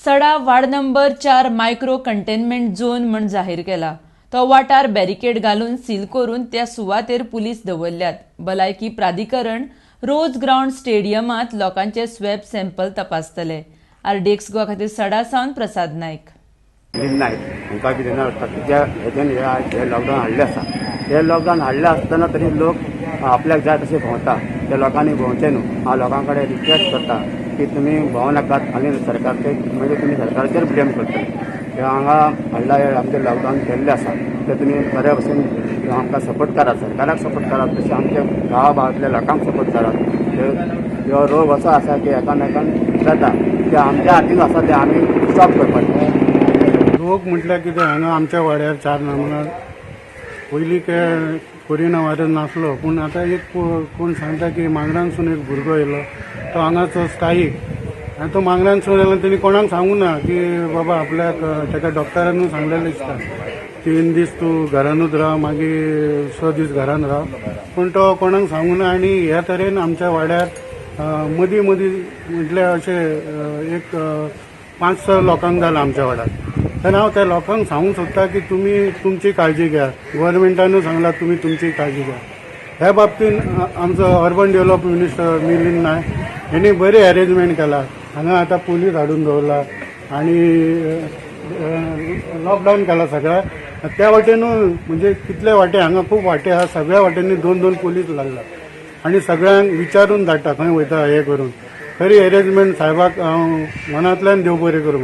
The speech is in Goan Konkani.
सडा ward number 4 micro containment zone म्हण जाहीर केला. तो वाठार बॅरिकेड घालून सील करून त्या सुवातेर पुलीस दवरल्यात. भलायकी प्राधिकरण रोज ग्रावंड स्टेडियमांत लोकांचे स्वॅब सॅम्पल तपासतले. आरडीएक्स गोवा खातीर सडा सावन प्रसाद नायक. मिलिंद नायक हांकां बी जेन्ना ज्या हेजेन हे लॉकडावन हाडलें आसा, हे लॉकडावन हाडलें आसतना तरी लोक आपल्याक जाय तशें भोंवता. त्या लोकांनी भोंवचें न्हू. हांव लोकां कडेन रिक्वेस्ट करता की तुमी भोंवनाकात आनी सरकारचे, म्हणजे तुमी सरकाराचेर ब्लेम करतले. हे हांगा हाडला, हे आमचें लॉकडावन केल्लें आसा, ते तुमी बऱ्या भशेन आमकां सपोर्ट करात, सरकाराक सपोर्ट करात, तशें आमच्या गांवा भागांतल्या लोकांक सपोर्ट करात. हो रोग असो आसा की एकामेकांक जाता, ते आमच्या हातीन आसा, ते आमी स्टॉप करपाचें. लोक म्हटल्यार कितें, हांगा आमच्या वाड्यार 4 नंबरार पयलीं ते कोरोना व्हायरस नासलो, पूण आतां एक कोण सांगता की मांगरानसून एक भुरगो येयलो, तो हांगाचो स्थायीक आनी तो मांगरानसून येयलो. तेणी कोणाक सांगूं ना की बाबा आपल्याक ताका डॉक्टरानूय सांगलेलें दिसता, 3 दीस तूं घरानूच राव, मागीर 6 दीस घरान राव. पूण तो कोणाक सांगूं ना आनी ह्या तरेन आमच्या वाड्यार मदीं मदीं म्हटल्यार अशें एक पांच स लोकांक जालां आमच्या वाड्यार. तेन्ना हांव त्या लोकांक सांगूंक सोदता की तुमी तुमची काळजी घ्या. गव्हर्मेंटानूय सांगला, तुमी तुमची काळजी घ्या. ह्या बाबतीन आमचो urban develop minister Milind Naik हेणी बरी अरेंजमेंट केला. हांगा आतां पुलीस हाडून दवरला आनी लॉकडावन केला सगळ्या त्या वाटेनूय. म्हणजे कितले वाटे, हांगा खूब वाटे आहा, सगळ्या वाटेंनी दोन दोन पुलीस लागला आनी सगळ्यांक विचारून धाडटा खंय वयता हे करून. खरी अरेंजमेंट साहेबाक हांव मनांतल्यान देव बरें करूं.